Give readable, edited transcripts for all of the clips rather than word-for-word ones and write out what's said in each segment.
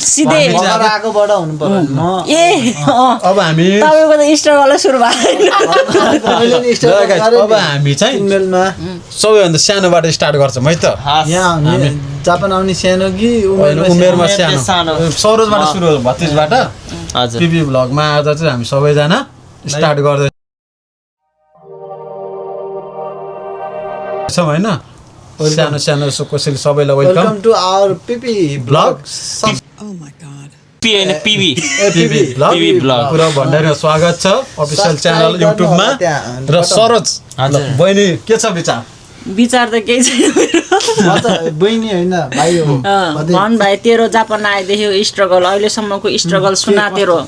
सिधै आगोबाट हुनु पर्यो अब हामी तपाईँको त स्ट्रगल सुरु अब हामी चाहिँ सबैभन्दा सानोबाट स्टार्ट गर्छौँ है त जापान आउने सानो कि उमेरमा सानो सरोजबाट सुरु हो 32 बाट पिपी भ्लगमा आज चाहिँ हामी सबैजना स्टार्ट गर्दैछौँ होइन सानो सानो कसैले सबैलाई welcome to our PP vlog PB vlog पुरा भण्डारीमा स्वागत छ अफिसियल च्यानल युट्युबमा र सरोज बहिनी के छ विचार त केही छैन बहिनी होइन भाइ हो भन भाइ तेरो जापान आएदेखि स्ट्रगल अहिलेसम्मको स्ट्रगल सुना तेरो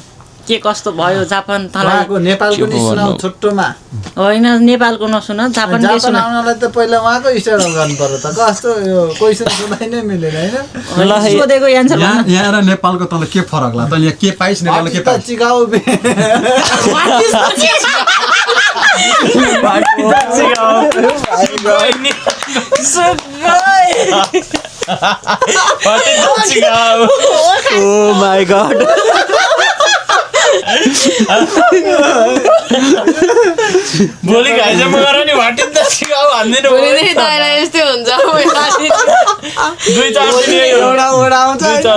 के कस्तो भयो जापान उहाँको नेपालको नि सुनाउ छोटोमा होइन नेपालको नसुन जापानकै सुना आउनलाई त पहिला उहाँको स्ट्रगल गर्नु पर्यो त कस्तो यो क्वेसन सोधाइ नै मिलेन हैन सोधेको एन्सर यहाँ र नेपालको तल के फरक लाग्छ त यहाँ के पाइस नेपालमा के पाइस चिकाउ Oh my god. भोलि घाइसम्म गर नि वाटिन त सिकाऊ भन्दैन भोलिदेखि दाइलाई यस्तै हुन्छ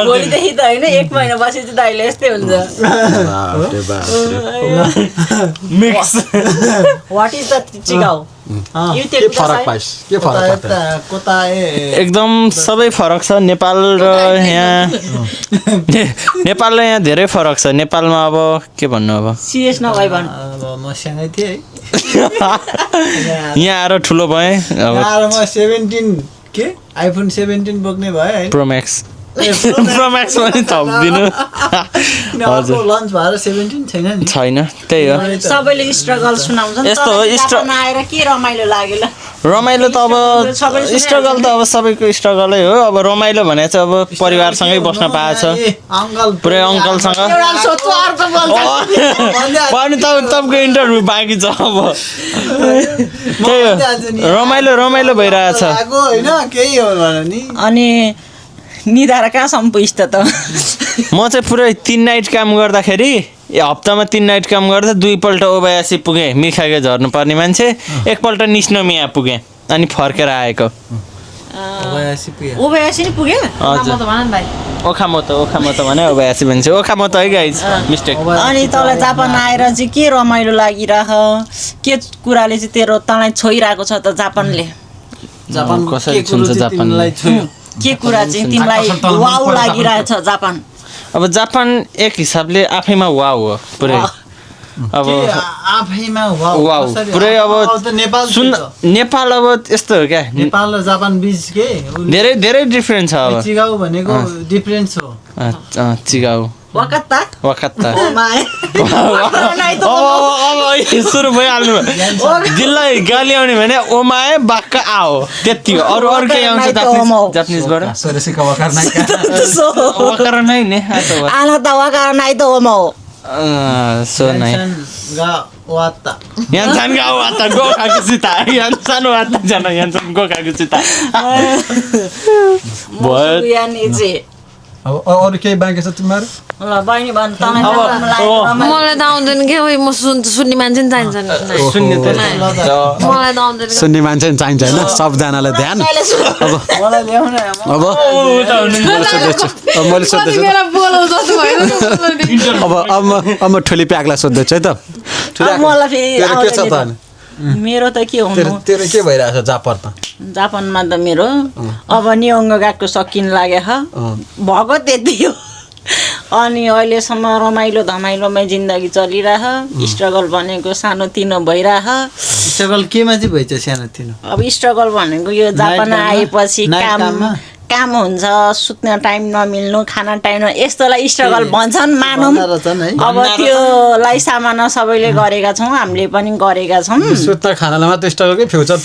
भोलिदेखि त होइन 1 महिना बसेपछि दाइले यस्तै हुन्छ मिक्स वाट इज द चिकाउ के फरक पाइस के फरक कोता एकदम सबै फरक छ नेपाल र यहाँ धेरै फरक छ नेपालमा अब के भन्नु अब सिरियस नभइ भन म सानै थिएँ है यहाँ आएर ठुलो भएँ अब म 17 के आइफोन 17 बोक्ने भए है प्रो म्याक्स पनि थपिदिनु हजुर लन्च भएर 17 छैन नि छैन त्यही हो सबैले स्ट्रगल सुनाउँछन् यस्तो हो जापान आएर के रमाइलो लाग्यो ल रमाइलो त अब स्ट्रगल त अब सबैको स्ट्रगलै हो अब रमाइलो भने चाहिँ अब परिवारसँगै बस्न पाएछ पुरै अङ्कलसँग पनि तपाईँको इन्टरभ्यू बाँकी छ अब त्यही हो रमाइलो भइरहेछ अनि निधार कहाँसम्म पुग्छ त म चाहिँ पुरै 3 नाइट काम गर्दाखेरि हप्तामा 3 नाइट काम गर्दा 2 पल्ट ओबायासी पुगेँ मिखागे झर्नु पर्ने मान्छे 1 पल्ट निस्नोमिया पुगेँ अनि फर्केर आएको ओबायासी नि पुगे ओखामोतो भने ओबायासी भन्छ ओखामोतो है गाइज मिस्टेक अनि तँलाई जापान आएर चाहिँ के रमाइलो लागिरह के कुराले चाहिँ तेरो तँलाई छोइरहेको छ त जापानले कसरी छुन्छ जापानलाई के कुरा चाहिँ तिमीलाई वाउ लागिरहेछ जापान अब जापान एक हिसाबले आफैमा वाउ हो पुरै अब आफैमा वाउ पुरै अब नेपाल अब यस्तो हो क्या नेपाल र जापान बीच के धेरै डिफरेन्स छ अब चिकाउ भनेको डिफरेन्स हो चिकाउ वकत्ता अब सुरु भइहाल्नु दिललाई गाली आउने भने ओमाए बाक्क आओ त्यति हो अरू केही आउँछ जापानिजबाट वकार नै ने आना त वकार नै त ओमो सो नै यान्सान गा वाता गोखाको चिता यान्सान वाता जना यान्सान गोखाको चिता भयो अब अरू केही बाँकी छ तिमीहरू ल बहिनी भन तँलाई मलाई त आउँदैन के म सुन्ने मान्छे नि चाहिन्छ सुन्ने त मलाई त आउँदैन सुन्ने मान्छे नि चाहिन्छ होइन सबजनालाई ध्यान मैले सोध्दैछु अब म ठुली प्याकलाई सोध्दैछु है त के छ त मेरो त के हुनु तेरो के भइरहेछ जापानमा त मेरो अब नियोङ्ग गएको सकिन लाग्यो भएको त्यति हो अनि अहिलेसम्म रमाइलो धमाइलोमै जिन्दगी चलिरह स्ट्रगल भनेको सानोतिनो भइरह स्ट्रगल केमा चाहिँ भइछ सानोतिनो अब स्ट्रगल भनेको यो जापान आएपछि काम हुन्छ सुत्न टाइम नमिल्नु खाना टाइम यस्तोलाई स्ट्रगल भन्छन् मानौँ अब त्योलाई सामना सबैले गरेका छौँ हामीले पनि गरेका छौँ सुत्न खानालाई मात्र स्ट्रगल कि फ्युचर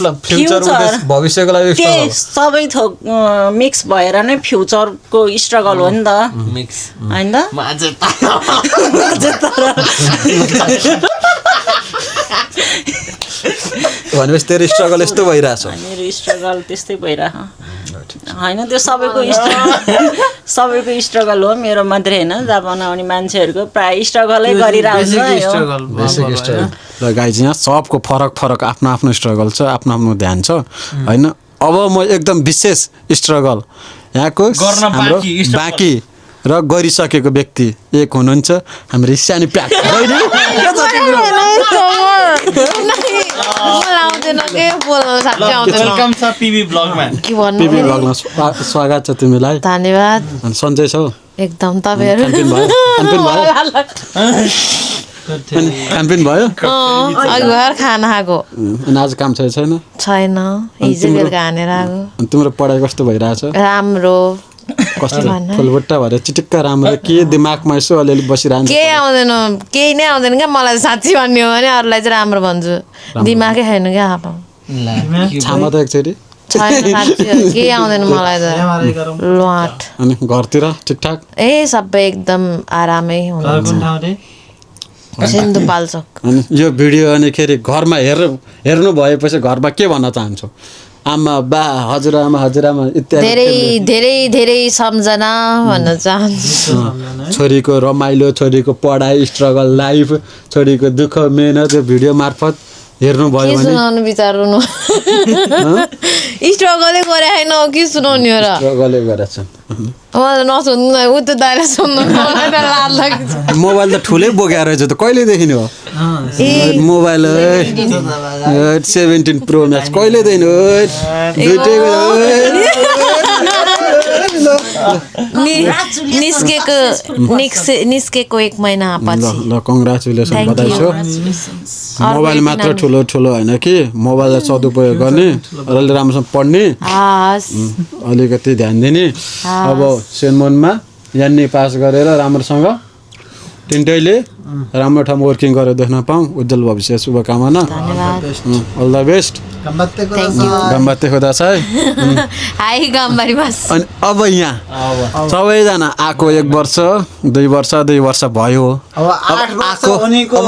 भविष्यको लागि सबै थोक मिक्स भएर नै फ्युचरको स्ट्रगल हो नि त होइन भनेपछि तेरो स्ट्रगल यस्तो भइरहेछ मेरो स्ट्रगल त्यस्तै भइरह होइन त्यो सबैको सबैको स्ट्रगल हो, मेरो मात्रै होइन, जापान आउने मान्छेहरूको प्राय स्ट्रगलै गरिरहेको छ। ल गाइज यहाँ सबको फरक फरक आफ्नो आफ्नो स्ट्रगल छ, आफ्नो आफ्नो ध्यान छ होइन। अब म एकदम विशेष स्ट्रगल यहाँको हाम्रो बाँकी र गरिसकेको व्यक्ति एक हुनुहुन्छ हाम्रो सानो प्याक वेलकम छ पिबी ब्लगमा। पिबी ब्लगमा स्वागत छ तिमीलाई। धन्यवाद। सन्चै छौ? एकदम। तपाईँहरू खानपिन भयो? अघि भएर खाना खाएको अनि आज काम छैन? छैन, हिजो बेलुका हानेर आएको। अनि तिम्रो पढाइ कस्तो भइरहेछ? राम्रो। कस्तो फुलबुट्टा भएर चिटिक्क राम्रो के दिमागमा यसो अलिअलि बसिरहन्छ? केही आउँदैन, केही नै आउँदैन क्या मलाई। साँच्ची भन्ने हो भने अरूलाई चाहिँ राम्रो भन्छु, दिमागै छैन क्या आफ्नो। छामा त एकचोटि छैन साँच्ची, केही आउँदैन मलाई त। लुहाट। अनि घरतिर ठिकठाक? सबै एकदम आरामै हुनुहुन्छ। सिन्धुपाल्चोक। अनि यो भिडियो अनिखेरि घरमा हेर्नु भएपछि घरमा के भन्न चाहन्छौ? आमा बा हजुरआमा इत्यादि धेरै धेरै धेरै सम्झना भन्न चाहन्छु। छोरीको रमाइलो, छोरीको पढाइ, स्ट्रगल लाइफ, छोरीको दुःख मेहनत यो भिडियो मार्फत हेर्नु भयो भने सुनाउनु विचार्नु स्ट्रगलै गरे होइन, के सुनाउने हो र? स्ट्रगलै गरेछ। मलाई नसुन्नु, उ त्यो दाइले सुन्नु मलाई त लाज लाग्छ। मोबाइल त ठुलै बोकेर रहेछ त, कहिलेदेखि हो मोबाइल? 17 प्रो म्याक्स कहिलेदेखि हो? निस्केको 1 महिना पछि। ल कङ्ग्रेचुलेसन, बधाई छ। मोबाइल मात्र ठुलो होइन कि, मोबाइललाई सदुपयोग गर्ने, राम्रोसँग पढ्ने, अलिकति ध्यान दिने। अब सेनमोनमा यान्नी पास गरेर राम्रोसँग तिनटैले राम्रो ठाउँमा वर्किङ गरेर देख्न पाऊँ। उज्जवल भविष्य शुभकामना। All the best. गम्बाते खोदासाई। हाई गम्बारी बस। अनि अब यहाँ सबैजना आएको 1 वर्ष 2 वर्ष भयो। अब 8 वर्ष उनीको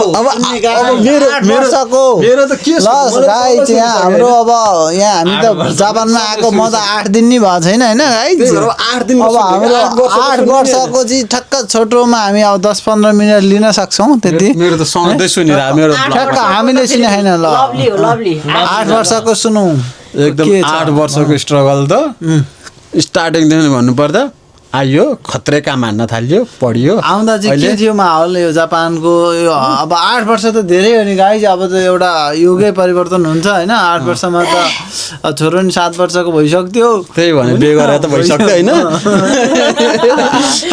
मेरो त के गाइज यहाँ हाम्रो अब यहाँ हामी त जापानमा आएको म त 8 दिन नि भएको छैन होइन गाइज। 8 दिन अब हाम्रो 8 वर्षको चाहिँ ठक्क छोटोमा हामी अब 10-15 मिनट लिन सक्छौँ त्यति। मेरो त सधैँ सुनिरहेको मेरो ठक्क हामीले सुने छैन। ल 8 वर्षको सुनौँ एकदम 8 वर्षको स्ट्रगल त स्टार्टिङदेखि भन्नुपर्दा आयो, खत्रै काम हान्न थाल्यो, पढियो। आउँदा चाहिँ के थियो माहौल यो जापानको? यो अब 8 वर्ष त धेरै हो नि गाइज। अब त एउटा युगै परिवर्तन हुन्छ होइन। 8 वर्षमा त छोरो नि 7 वर्षको भइसक्थ्यो। त्यही भने बिहे गरेर त भइसक्यो होइन।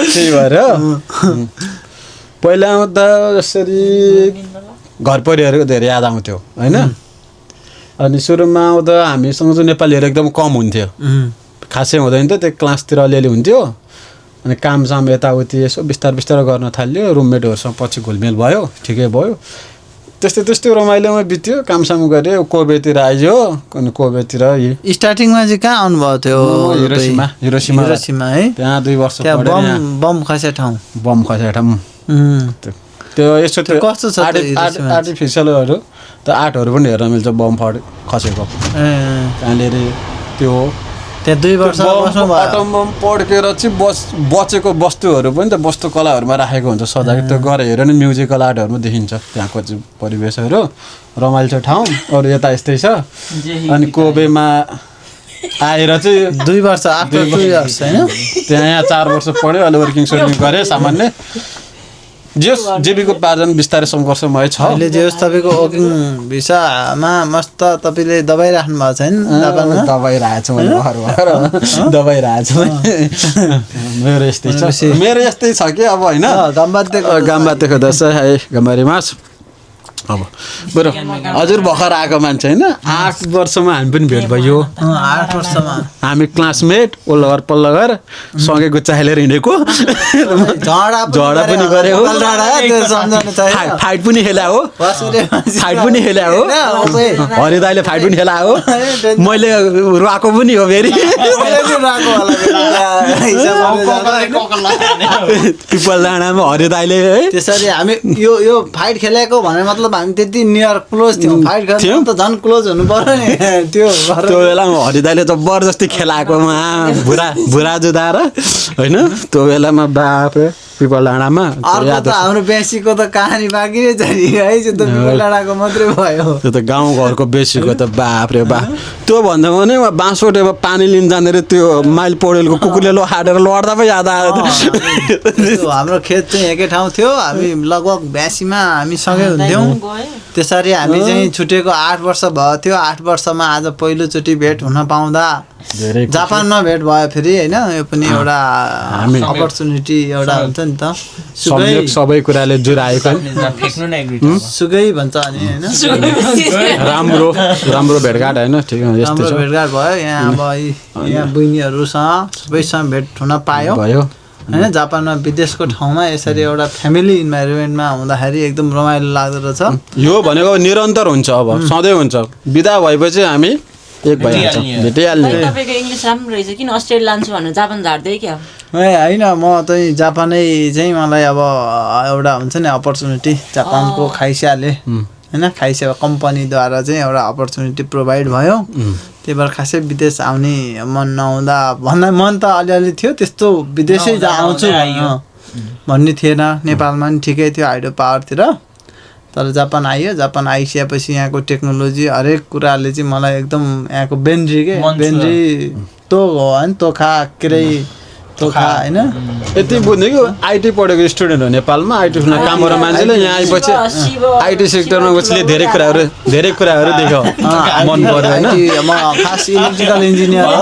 त्यही भएर पहिला आउँदा यसरी घर परिवारको धेरै याद आउँथ्यो होइन। अनि सुरुमा आउँदा हामीसँग चाहिँ नेपालीहरू एकदम कम हुन्थ्यो, खासै हुँदैन थियो। त्यो क्लासतिर अलिअलि हुन्थ्यो। अनि कामसाम यताउति यसो बिस्तारै गर्न थाल्यो। रुममेटहरूसँग पछि घुलमेल भयो, ठिकै भयो। त्यस्तै रमाइलोमा बित्यो। कामसाम गऱ्यो, कोबेतिर आइयो। अनि कोबेतिर स्टार्टिङमा चाहिँ कहाँ आउनुभएको थियो? हिरोसिमा है। त्यहाँ 2 वर्ष बम खसे ठाउँ। त्यो यसो थियो कस्तो छ आर्टिफिसियलहरू त आर्टहरू पनि हेर्न मिल्छ। बम खसेको त्यहाँनिर त्यो त्यहाँ 2 वर्ष एटम बम पड्केर चाहिँ बचेको वस्तुहरू पनि त वस्तुकलाहरूमा राखेको हुन्छ सजाएको। त्यो गएर हेऱ्यो नि म्युजिकल आर्टहरूमा देखिन्छ त्यहाँको चाहिँ परिवेशहरू। रमाइलो छ ठाउँ। अरू यता यस्तै छ। अनि कोबेमा आएर चाहिँ 2 वर्ष आफ्टर 2 इयर्स होइन। त्यहाँ यहाँ 4 वर्ष पढ्यो। अहिले वर्किङ गरेँ सामान्य। जीविकोपार्जन बिस्तारै सङ्घर्षमय छ। अहिले जे होस् तपाईँको वर्किङ भिसामा मस्त तपाईँले दबाई राख्नु भएको छैन? दबाइरहेको छु मैले दबाइरहेको छु। मेरो यस्तै छ कि अब होइन। गम्बाते खोदासा है गम्बारी मास। अब बरु हजुर भर्खर आएको मान्छे होइन। 8 वर्षमा हामी पनि भेट भयो। 8 वर्षमा हामी क्लासमेट पल्लो घर सँगै गुच्चा खेलेर हिँडेको। झगडा पनि गरे हो, फाइट पनि खेला हो। हरि दाइले फाइट पनि खेला हो। मैले रुवाको पनि हो फेरि। पिपल डाँडामा हरि दाइले है त्यसरी हामी यो फाइट खेलेको भने मतलब हामी त्यति नियर क्लोज थियौँ फाइट गर्नु त झन् क्लोज हुनु पर्यो नि त्यो त्यो बेलामा हरिदाले जबरजस्ती खेलाएकोमा भुरा जुदाएर होइन त्यो बेलामा बाफ्रे पिपल डाँडामा अर्को त हाम्रो बेसीको त कहानी बाँकी नै छ नि है त्यो त पिपल डाँडाको मात्रै भयो त्यो त गाउँघरको बेसीको त बाफ्रे बा त्यो भन्दा पनि बाँसोटेमा पानी लिन जाँदाखेरि त्यो माइल पौडेलको कुकुरले हाटेर लड्दा पो याद आयो हाम्रो खेत चाहिँ एकै ठाउँ थियो हामी लगभग 82मा हामी सँगै हुन्थ्यौँ त्यसरी हामी चाहिँ छुटेको 8 वर्ष भयो थियो 8 वर्षमा आज पहिलोचोटि भेट हुन पाउँदा जापानमा भेट भयो फेरि होइन यो पनि एउटा अपर्च्युनिटी एउटा हुन्छ नि त सबै कुराले जुराएको सुगै भन्छ अनि होइन राम्रो भेटघाट होइन ठिक राम्रो भेटघाट भयो यहाँ अब यहाँ बहिनीहरूसँग सबैसँग भेट हुन पायो होइन जापानमा विदेशको ठाउँमा यसरी एउटा फ्यामिली इन्भाइरोमेन्टमा हुँदाखेरि एकदम रमाइलो लाग्दो रहेछ यो भनेको निरन्तर हुन्छ अब सधैँ हुन्छ बिदा भएपछि हामी एक भइहाल्छ भेटिहाल्ने तपाईँको इङ्ग्लिस राम्रो रहेछ किन अस्ट्रेलिया लान्छु भनेर जापान झार्दै क्या होइन म चाहिँ जापानै चाहिँ मलाई अब एउटा हुन्छ नि अपर्च्युनिटी जापानको खाइस्याले होइन खाइस्या कम्पनीद्वारा चाहिँ एउटा अपर्च्युनिटी प्रोभाइड भयो त्यही भएर खासै विदेश आउने मन नहुँदा भन्दा मन त अलिअलि थियो त्यस्तो विदेशै आउँछु भन्ने थिएन नेपालमा पनि ठिकै थियो हाइड्रो पावरतिर तर जापान आइयो जापान आइसकेपछि यहाँको टेक्नोलोजी हरेक कुराले चाहिँ मलाई एकदम यहाँको बेन्ड्री तोक हो होइन तोखा तोखा होइन यति बुझ्ने कि आइटी पढेको स्टुडेन्ट हो नेपालमा आइटी काम गरेर मान्छेले यहाँ आएपछि आइटी सेक्टरमा उसले धेरै कुराहरू देख्यो मन पर्यो होइन म खास इलेक्ट्रिकल इन्जिनियर हो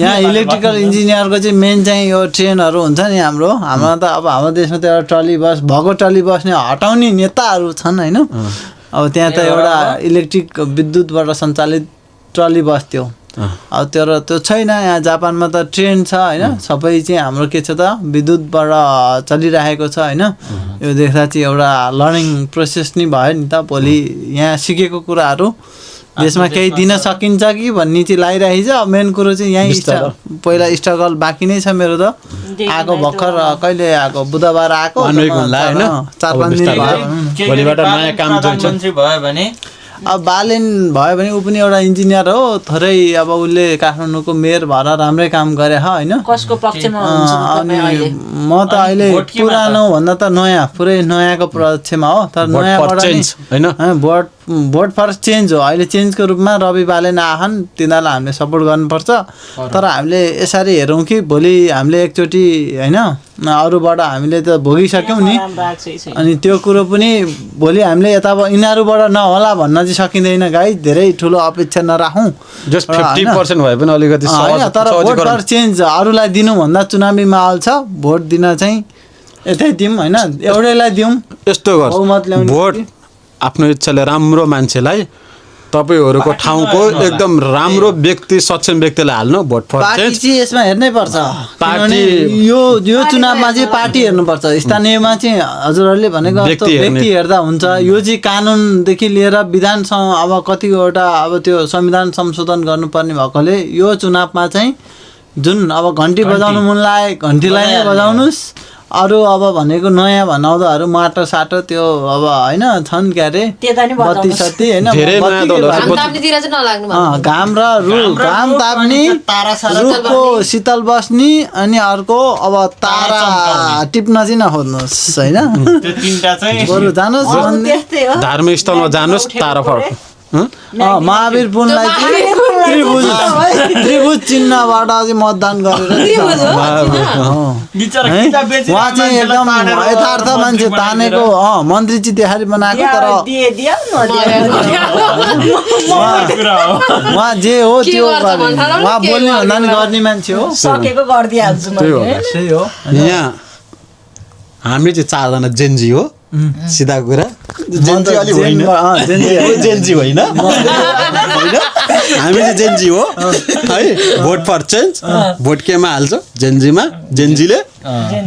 यहाँ इलेक्ट्रिकल इन्जिनियरको चाहिँ मेन चाहिँ यो ट्रेनहरू हुन्छ नि हाम्रो त अब हाम्रो देशमा त एउटा ट्रली बस भएको ट्रली बस नै हटाउने नेताहरू छन् होइन अब त्यहाँ त एउटा इलेक्ट्रिक विद्युतबाट सञ्चालित ट्रली बस थियो अब त्यो छैन यहाँ जापानमा त ट्रेन छ होइन सबै चाहिँ हाम्रो के छ त विद्युतबाट चलिरहेको छ होइन यो देख्दा चाहिँ एउटा लर्निङ प्रोसेस नै भयो नि त भोलि यहाँ सिकेको कुराहरू देशमा केही दिन सकिन्छ कि भन्ने चाहिँ लागिरहेको छ मेन कुरो चाहिँ यहीँ पहिला स्ट्रगल बाँकी नै छ मेरो त आएको भर्खर कहिले आएको बुधबार आएको 4-5 दिन भयो अब बालेन भयो भने ऊ पनि एउटा इन्जिनियर हो थोरै अब उसले काठमाडौँको मेयर भएर राम्रै काम गरे होइन कसको पक्षमा अनि म त अहिले पुरानो भन्दा त नयाँ पुरै नयाँको पक्षमा हो तर नयाँबाट भोट फर चेन्ज हो अहिले चेन्जको रूपमा रवि बालेन आछन् तिनीहरूलाई हामीले सपोर्ट गर्नुपर्छ तर हामीले यसरी हेरौँ कि भोलि हामीले एकचोटि होइन अरूबाट हामीले त भोगिसक्यौँ नि अनि त्यो कुरो पनि भोलि हामीले यता यिनीहरूबाट नहोला भन्न चाहिँ सकिँदैन गाई धेरै ठुलो अपेक्षा नराखौँ जस्ट 50% भए पनि अलिकति तर भोट फर चेन्ज अरूलाई दिनुभन्दा चुनावी माहौल छ भोट दिन चाहिँ यतै दिउँ होइन एउटैलाई दिउँ यस्तो गर्छ भोट आफ्नो इच्छाले राम्रो मान्छेलाई तपाईहरुको ठाउँको एकदम राम्रो व्यक्ति सक्षम व्यक्तिलाई हाल्नु भोट फर चेन्ज पार्टी यसमा हेर्नै पर्छ पार्टी यो चुनावमा चाहिँ पार्टी हेर्नुपर्छ स्थानीयमा चाहिँ हजुरहरूले भनेको जस्तो व्यक्ति हेर्दा हुन्छ यो चाहिँ कानुनदेखि लिएर विधानसभा अब कतिवटा अब त्यो संविधान संशोधन गर्नुपर्ने भएकोले यो चुनावमा चाहिँ जुन अब घन्टी बजाउनु मन लागे घन्टीलाई नै बजाउनुस् अरू अब भनेको नयाँ भनाउँदाहरू माटो साटो त्यो अब होइन छन् के अरे बत्ती सत्ती होइन घाम र घाम ताप्ने रुखको शीतल बस्ने अनि अर्को अब तारा टिप्न चाहिँ नखोज्नुहोस् होइन बरु जानुहोस् धार्मिक स्थलमा जानुहोस् तारा फर्क महावीर पुनलाई त्रिभुज चिन्हबाट चाहिँ मतदान गरेर उहाँ चाहिँ एकदम यथार्थ मान्छे तानेको मन्त्री चाहिँ त्यसरी बनाएको तर उहाँ जे हो त्यो उहाँ बोल्ने भन्दा नि गर्ने मान्छे हो सकेको गरिदिइहाल्छु यहाँ हामी चाहिँ 4 जना जेन्जी हो सिधा कुरा जेन्जी अलि होइन जेन्जी होइन हामी चाहिँ जेन्जी हो है भोट फर चेन्ज भोट केमा हाल्छ जेन्जीमा जेन्जीले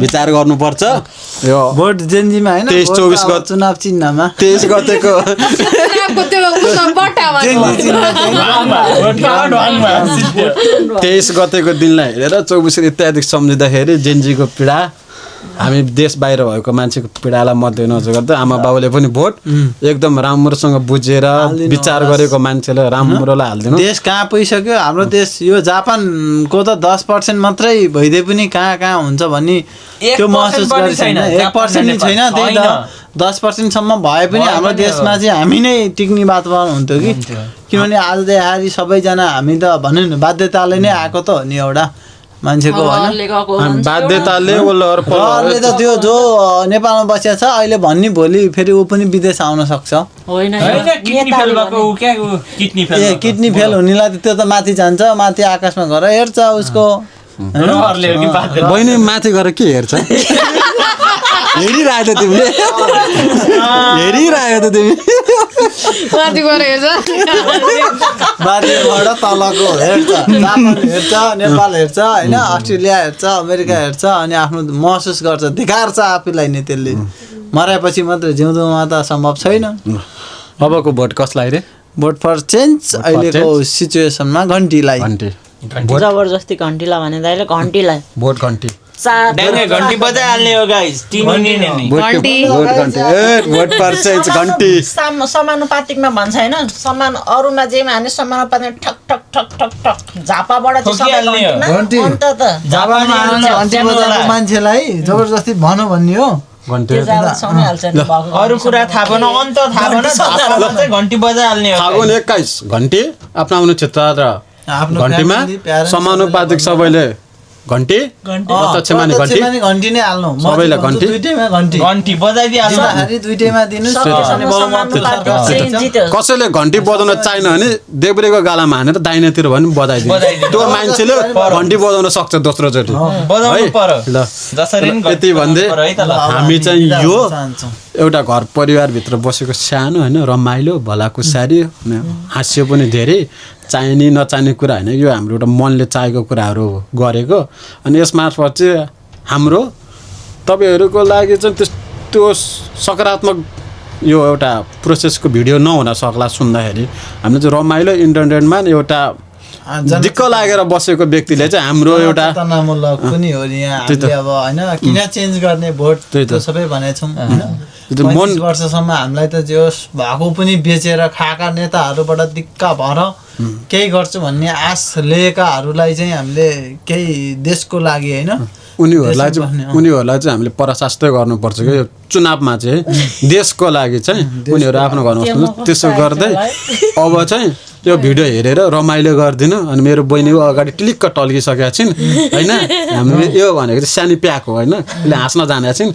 विचार गर्नुपर्छ यो भोट जेन्जीमा होइन 23-24 गते चुनाव चिन्हमा 23 गतेको 23 गतेको दिनलाई हेरेर 24 इत्यादि सम्झिँदाखेरि जेन्जीको पीडा हामी देश बाहिर भएको मान्छेको पीडालाई मध्यनजर गर्दै आमा बाबुले पनि भोट एकदम राम्रोसँग बुझेर विचार गरेको मान्छेले राम्रोलाई हालिदिनु। देश कहाँ पुगिसक्यो हाम्रो देश यो जापानको त 10% मात्रै भइदिए पनि कहाँ कहाँ हुन्छ भन्ने त्यो महसुस गरेको छैन। 1% नि छैन, त्यही त 10% सम्म भए पनि हाम्रो देशमा चाहिँ हामी नै टिक्ने वातावरण हुन्थ्यो कि किनभने आज देखारी सबैजना हामी त भनौँ न बाध्यताले नै आएको त हो नि एउटा मान्छेको होइन बाध्यताले रहरले त त्यो जो नेपालमा बसेको छ अहिले भन्ने भोलि फेरि ऊ पनि विदेश आउन सक्छ। किडनी फेल हुनेलाई त्यो त माथि जान्छ, माथि आकाशमा गएर हेर्छ उसको। बहिनी माथि गएर के हेर्छ? हेरिरहेको तिमीले हेरिरहेको तिमी माथि गएर हेर्छ, माथिबाट तलको हेर्छ, जापान हेर्छ, नेपाल हेर्छ होइन, अस्ट्रेलिया हेर्छ, अमेरिका हेर्छ अनि आफ्नो महसुस गर्छ, देखार्छ आफूलाई नै। त्यसले मरेपछि मात्रै जिउँदोमा त सम्भव छैन। अबको भोट कसलाई रे? भोट फर चेन्ज अहिलेको सिचुएसनमा घन्टीलाई। जबरजस्ती घन्टीलाई भने दाइले घन्टीलाई भोट घन्टी घन्टी बजाइहाल्ने हो गाइस। समानुपातिकमा भन्छ होइन, समान अरूमा जेमा हाने समानुपातिक ठक ठक ठक ठक ठक झापाबाट मान्छेलाई जबरजस्ती भनौँ भन्ने हो। अरू कुरा थाहा भएन, अन्त थाहा भएन, घन्टी बजाइहाल्ने हो। फागुन 21 घन्टी आफ्नो क्षेत्र र घन्टीमा समानुपातिक सबैले घन्टी प्रत्यक्षमा नि घन्टी नै हाल्नु, सबैलाई घन्टी दुईटैमा घन्टी घन्टी बजाइदिइहाल्छ। दुईटैमा दिनु। कसैले घन्टी बजाउन चाहिन भने देब्रेको गालामा हानेर दाहिनेतिर भने बजाइदिनु। त्यो मान्छेले घन्टी बजाउन सक्छ दोस्रोचोटि। यति भन्दै हामी चाहिँ यो एउटा घर परिवारभित्र बसेको सानो होइन रमाइलो भलाकुसारी हाँस्यो पनि धेरै चाहिने नचाहिने कुरा होइन, यो हाम्रो एउटा मनले चाहेको कुराहरू गरेको। अनि यसमार्फत चाहिँ हाम्रो तपाईँहरूको लागि चाहिँ त्यस्तो सकारात्मक यो एउटा प्रोसेसको भिडियो नहुन सक्ला सुन्दाखेरि। हामीले चाहिँ रमाइलो इन्टरनेटमा एउटा दिक्क लागेर बसेको व्यक्तिले चाहिँ हाम्रो एउटा तनावमूलक पनि हो नि यहाँ। अब होइन किन चेन्ज गर्ने भोट त्यो सबै भनेछौँ होइन। 25 वर्षसम्म हामीलाई त जे होस् भएको पनि बेचेर खाएका नेताहरूबाट दिक्क भएर केही गर्छु भन्ने आश लिएकाहरूलाई चाहिँ हामीले केही देशको लागि होइन उनीहरूलाई चाहिँ हामीले पराशास्तै गर्नुपर्छ कि यो चुनावमा चाहिँ देशको लागि चाहिँ उनीहरू आफ्नो घरमा बस्नु। त्यसो गर्दै अब चाहिँ यो भिडियो हेरेर रमाइलो गरिदिनु। अनि मेरो बहिनी अगाडि टिलिक्क टल्किसकेका छिन् होइन। हामीले यो भनेको चाहिँ सानो प्याक हो होइन, उसले हाँस्न जानेका छिन्।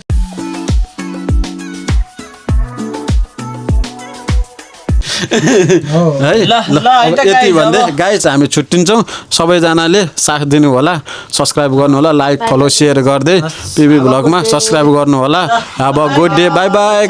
है यति भन्दै गाइस हामी छुट्टिन्छौँ। सबैजनाले साथ दिनु होला, सब्सक्राइब गर्नु होला, लाइक फलो सेयर गर्दै पिबी भ्लगमा सब्सक्राइब गर्नु होला। अब गुड डे, बाई बाई।